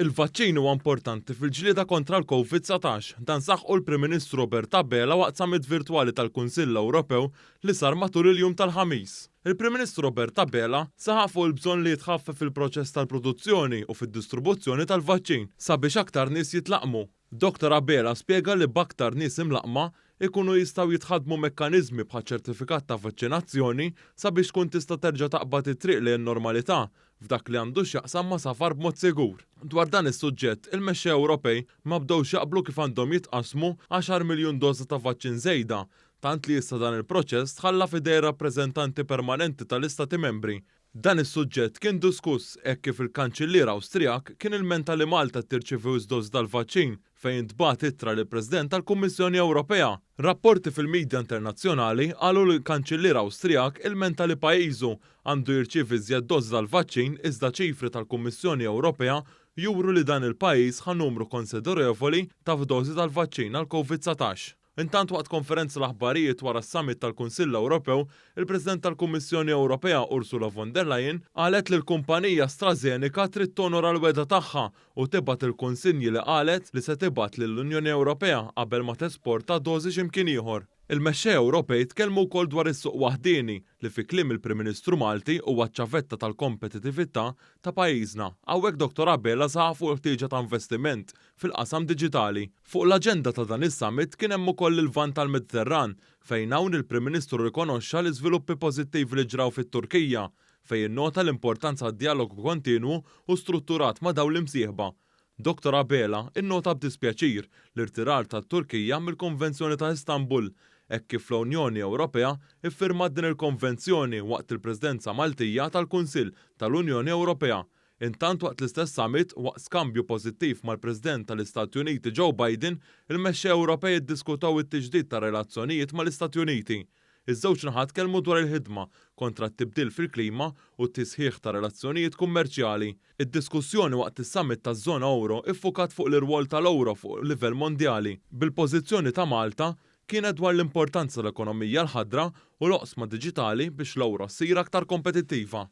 Il-vaċċin huwa importanti fil-ġlieda kontra l-Covid 19, dan saħqu l-Prim Ministru Robert Abela waqt summit virtwali tal-Kunsill Ewropew li sar matul il-jum tal-Ħamis. Il-Prim Ministru Robert Abela saħaq fuq il-bżonn li jitħaffef il-proċess tal-produzzjoni u fid-distribuzzjoni tal-vaċċin sabiex aktar nies jitlaqqmu. Dottor Abela spjega li b'aktar nies imlaqqma ikunu jistgħu jitħaddmu mekkaniżmi bħaċ-ċertifikat ta' vaċċinazzjoni sabiex tkun tista' terġa' taqbad it-triq lejn in-normalità f'dak li għandu x'jaqsam ma' safar b'mod sigur. Dwar dan is-suġġett, il-mexxejja Ewropej ma bdewx jaqblu kif għandhom jitqassmu għaxar miljun doża ta' vaċċin żejda, tant li issa dan il-proċess tħalla f'idejn rappreżentanti permanenti tal-Istati Membri. Dan is-suġġett kien diskuss hekk kif il-Kanċillier Awstrijak kien ilmenta li Malta tirċievi wisq dożi tal-vaċċin fejn ntbagħat ittra lill-President tal-Kummissjoni Ewropea. Rapporti fil-midja internazzjonali qalu li l-Kanċillier Awstrijak ilmenta li pajjiżu għandu jirċievi iżjed dożi tal-vaċċin iżda ċifri tal-Kummissjoni Ewropea juru li dan il-pajjiż ħa numru konsiderevoli ta' dożi tal-vaċċin għall-Covid 19. Intant waqt konferenza l-aħbarijiet wara s-summit tal-Kunsill Ewropew, il-President tal-Kummissjoni Ewropea Ursula von der Leyen qalet li l-kumpanija AstraZeneca trid tonora l-wegħda tagħha u tibgħat il-kunsinji li qalet li se tibgħat lill-Unjoni Ewropea qabel ma tesporta dożi x'imkien ieħor. Il-mexxejja Ewropej tkellmu wkoll dwar is-suq waħdieni li fi kliem il-Prim Ministru Malti huwa ċ-ċavetta tal-kompetitività ta' pajjiżna. Hawnhekk Dottor Abela saħaq fuq il-ħtieġa ta' investiment fil-qasam diġitali. Fuq l-aġenda ta' dan is-summit kien hemm ukoll il-Lvant tal-Mediterran fejn hawn il-Prim Ministru rrikonoxxa l-iżviluppi pożittivi li ġraw fit-Turkija fejn innota l-importanza għad-djalogu kontinwu u strutturat ma' dawn l-imsieħba. Dottor Abela nnota b'dispjaċir l-irtirar tat-Turkija mill-Konvenzjoni ta' Istanbul hekk kif l-Unjoni Ewropea ffirmat din il-konvenzjoni waqt il-Presidenza Maltija tal-Kunsill tal-Unjoni Ewropea. Intant waqt l-istess summit, waqt skambju pożittiv mal-President tal-Istati Uniti Joe Biden, il-mexxejja Ewropej iddiskutaw it-tiġdid tar-relazzjonijiet mal-Istati Uniti. Iż-żewġ naħat tkellmu dwar il-ħidma kontra t-tibdil fil-klima u t-tisħiħ ta' relazzjonijiet kummerċjali. Id-diskussjoni waqt is-summit taż-żona ewro ffukat fuq l-irwol tal-ewro fuq livell mondjali, bil-pożizzjoni ta' Malta kienet dwar l-importanza tal-ekonomija l-ħadra u l-oqsma diġitali biex l-ewro ssir aktar kompetittiva.